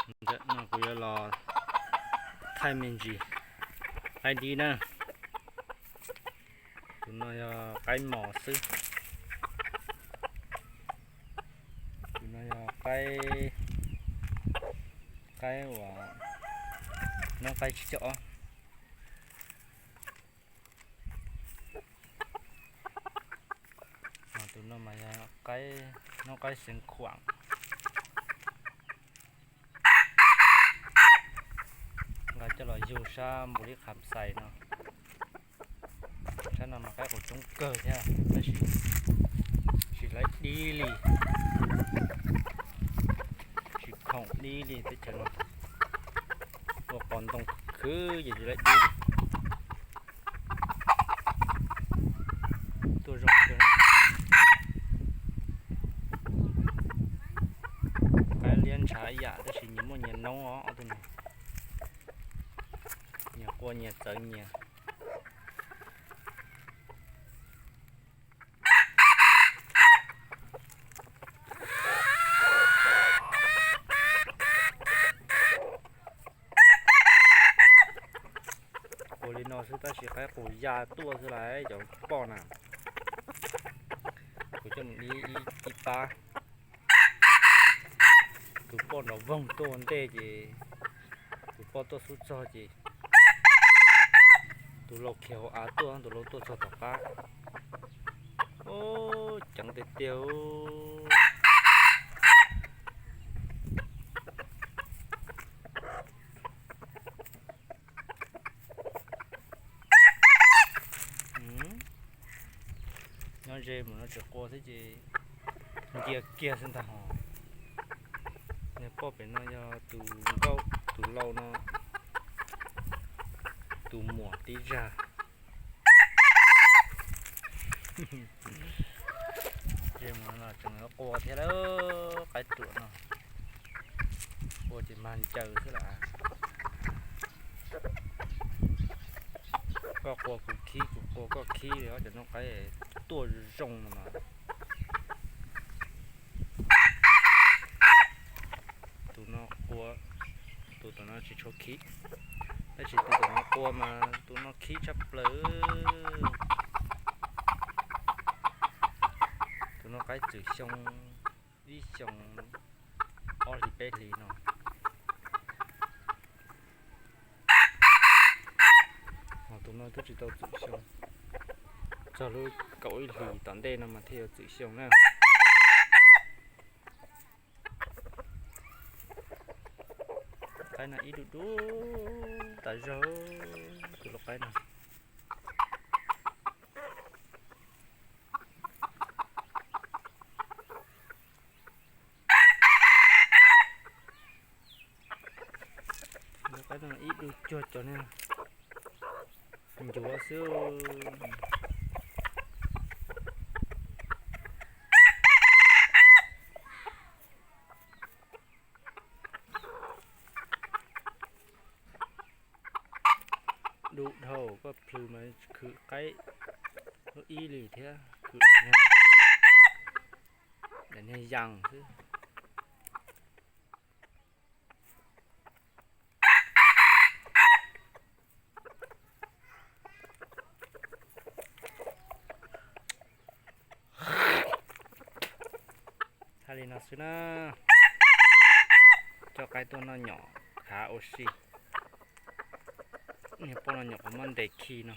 Ntawm no kuv yuav los thaij me ntsis qaib dib na. Tus no yog qaib mos xwb. Tus no yog qaib, qaib uas noob qaib tsib caug ob. Tus no mas yog qaib, noob qaib xeev khuam. Nqa coj los yug sab npus lib qham xais no. Sab no mas qaib qus coob kawg thiab tab sis tsis laib dib li, tsis khoom dib li teb chaws no. Ua qos ntoo khwv ces tsis laib dib li. Tuaj zoo kawg. Qaib liab ntshav ib yam tab sis nyias muaj nyias noob os ob tug no. Nyias qua nyias txawv nyias. Qua li no xwb tab sis qaib qus ya tuaj xwb lawm cov poj na. Kuv coj mus dib ib pab. Tus poj nrov voog tuaj ua ntej ces tus poj tuaj xub txog ces tus laus khiav hauv av tuaj, tus laus tuaj txog tom qab. Ub, ceev tiag tiag. Nyob ze mus no tseem qua thiab ces ncia kiag xwb ntag hos. Niag poj pem no yog tus nkauj, tus lau no, tus muam tib zag. Ze mus no tseem qua thiab lawm, qaib ruam no. Qua ces mag ncaws xwb lawm. Koj qua kuv khib, kuv qua koj khib li os, cov noob qaib tuaj zoo no mas. Tus no qua, tus tom no tsis tshua khib, tab sis tus tom no qua mas tus no khib tshaj plaws. Tus no qaib txwm xyoo ib xyoo ob hlis peb hlis no. Tus no twb tsis tau txwm xyoo, txog lub kaum ib hlis tom ntej no mas thiaj yuav txwm xyoo na. Qaib no ib dub dub tas zog, tus lau qaib no. Lau qaib no ib dub cuag cov niag ncuav xwb. Dub dhau, koj plhws mas khwv qaib lub ib li thiab khwv daim niag yas xwb. Thaij li no xwb na. Coj qaib tuaj noj nyom khav ua si. Niag poj no nyuam qhuav muab ntes khi no.